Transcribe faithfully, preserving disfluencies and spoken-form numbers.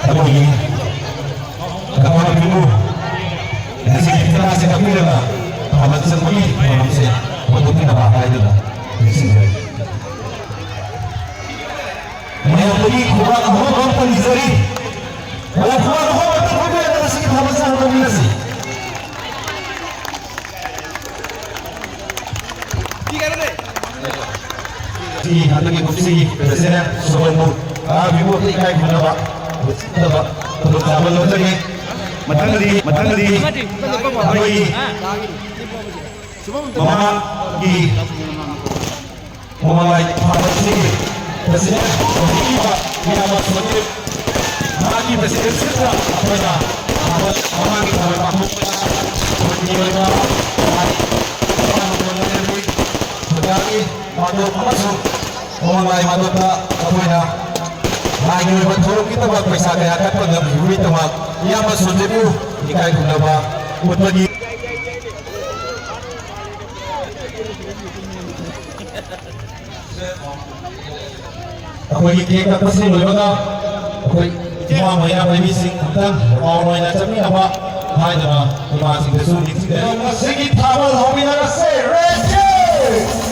ꯑꯩꯈꯣꯏꯒꯤ ꯀꯃꯥꯟ ꯄꯤꯕꯨ ꯉꯁꯤꯒꯤ ꯐꯤꯗꯥꯁꯦ ꯀꯛꯄꯤꯔꯒ ꯊꯥꯕꯜ ꯆꯪꯕꯒꯤ ꯊꯧꯔꯝꯁꯦ ꯍꯧꯗꯣꯛꯄꯤꯅꯕ ꯍꯥꯏꯗꯨꯅ ꯅꯤꯡꯁꯤꯡꯖꯔꯤ꯫ ꯃꯌꯥꯝꯗꯒꯤ ꯈꯨꯕꯥꯛ ꯑꯍꯣꯕ ꯑꯃ ꯄꯟꯖꯔꯤ꯫ ꯃꯌꯥꯝ ꯈꯨꯕꯥꯛ ꯑꯍꯣꯕ ꯑꯃ ꯄꯟꯕꯤꯔꯒ ꯉꯁꯤꯒꯤ ꯊꯥꯕꯜꯁꯦ ꯍꯧꯗꯣꯛꯃꯤꯟꯅꯁꯤ꯫ ꯁꯤ ꯍꯟꯗꯛꯀꯤ ꯀꯨꯝꯁꯤꯒꯤ ꯄ꯭ꯔꯦꯁꯤꯗꯦꯟ ꯁꯣꯍꯟꯕꯨ ꯀꯥꯕꯤꯕꯨ ꯑꯝꯇ ꯏꯀꯥꯏ ꯈꯨꯝꯅꯕ ꯎꯠꯅꯕ ꯈꯨꯗꯣꯡꯆꯥꯕ ꯂꯧꯖꯒꯦ꯫ ꯃꯊꯪꯗꯤ, ꯃꯊꯪꯗꯤ ꯑꯩꯈꯣꯏꯒꯤ ꯃꯃꯥꯡꯒꯤ ꯃꯃꯥꯡ ꯂꯥꯏ ꯊꯥꯕꯜꯁꯤꯒꯤ ꯄ꯭ꯔꯦꯁꯤꯗꯦꯟ ꯑꯣꯏꯕꯤꯔꯤꯕ ꯏꯌꯥꯝꯕ ꯁꯣꯍꯟꯕꯨ ꯃꯍꯥꯛꯀꯤ ꯄ꯭ꯔꯦꯁꯤꯗꯦꯟꯁꯤꯞꯇ ꯑꯩꯈꯣꯏꯅ ꯃꯃꯥꯡꯒꯤ ꯊꯧꯔꯝ ꯄꯥꯡꯊꯣꯛꯄꯗ ꯈꯨꯟꯒꯤ ꯑꯣꯏꯕ ꯂꯥꯏ ꯃꯄꯥꯟ ꯂꯝꯗ ꯂꯩꯔꯝꯃꯤ ꯈꯨꯟꯖꯥꯒꯤ ꯃꯥꯟꯗꯣꯞ ꯑꯃꯁꯨꯡ ꯃꯃꯥꯡ ꯂꯥꯏ ꯃꯥꯟꯗꯣꯞꯇ ꯑꯩꯈꯣꯏꯅ ꯂꯥꯏꯒꯤ ꯑꯣꯏꯕ ꯊꯧꯔꯝꯒꯤꯗꯃꯛ ꯄꯩꯁꯥ ꯀꯌꯥ ꯀꯠꯄ ꯉꯝꯈꯤꯕꯒꯤꯗꯃꯛ ꯏꯌꯥꯝꯕ ꯁꯣꯟꯖꯦꯕꯨ ꯏꯀꯥꯏ ꯈꯨꯝꯅꯕ ꯎꯠꯄꯒꯤ ꯑꯩꯈꯣꯏꯒꯤ ꯀꯦꯛ ꯀꯛꯄꯁꯤ ꯂꯣꯏꯕꯒ ꯑꯩꯈꯣꯏ ꯏꯃꯥ ꯃꯩꯔꯥ ꯄꯥꯏꯕꯤꯁꯤꯡ ꯑꯝꯇꯪ ꯃꯥꯎꯟ ꯑꯣꯏꯅ ꯆꯠꯃꯤꯟꯅꯕ ꯍꯥꯏꯗꯅ ꯏꯃꯥꯁꯤꯡꯗꯁꯨ ꯅꯤꯡꯁꯤꯡꯖꯔꯤ꯫ ꯃꯁꯤꯒꯤ ꯊꯥꯕꯜ ꯍꯧꯃꯤꯟꯅꯔꯁꯦ꯫ Ready?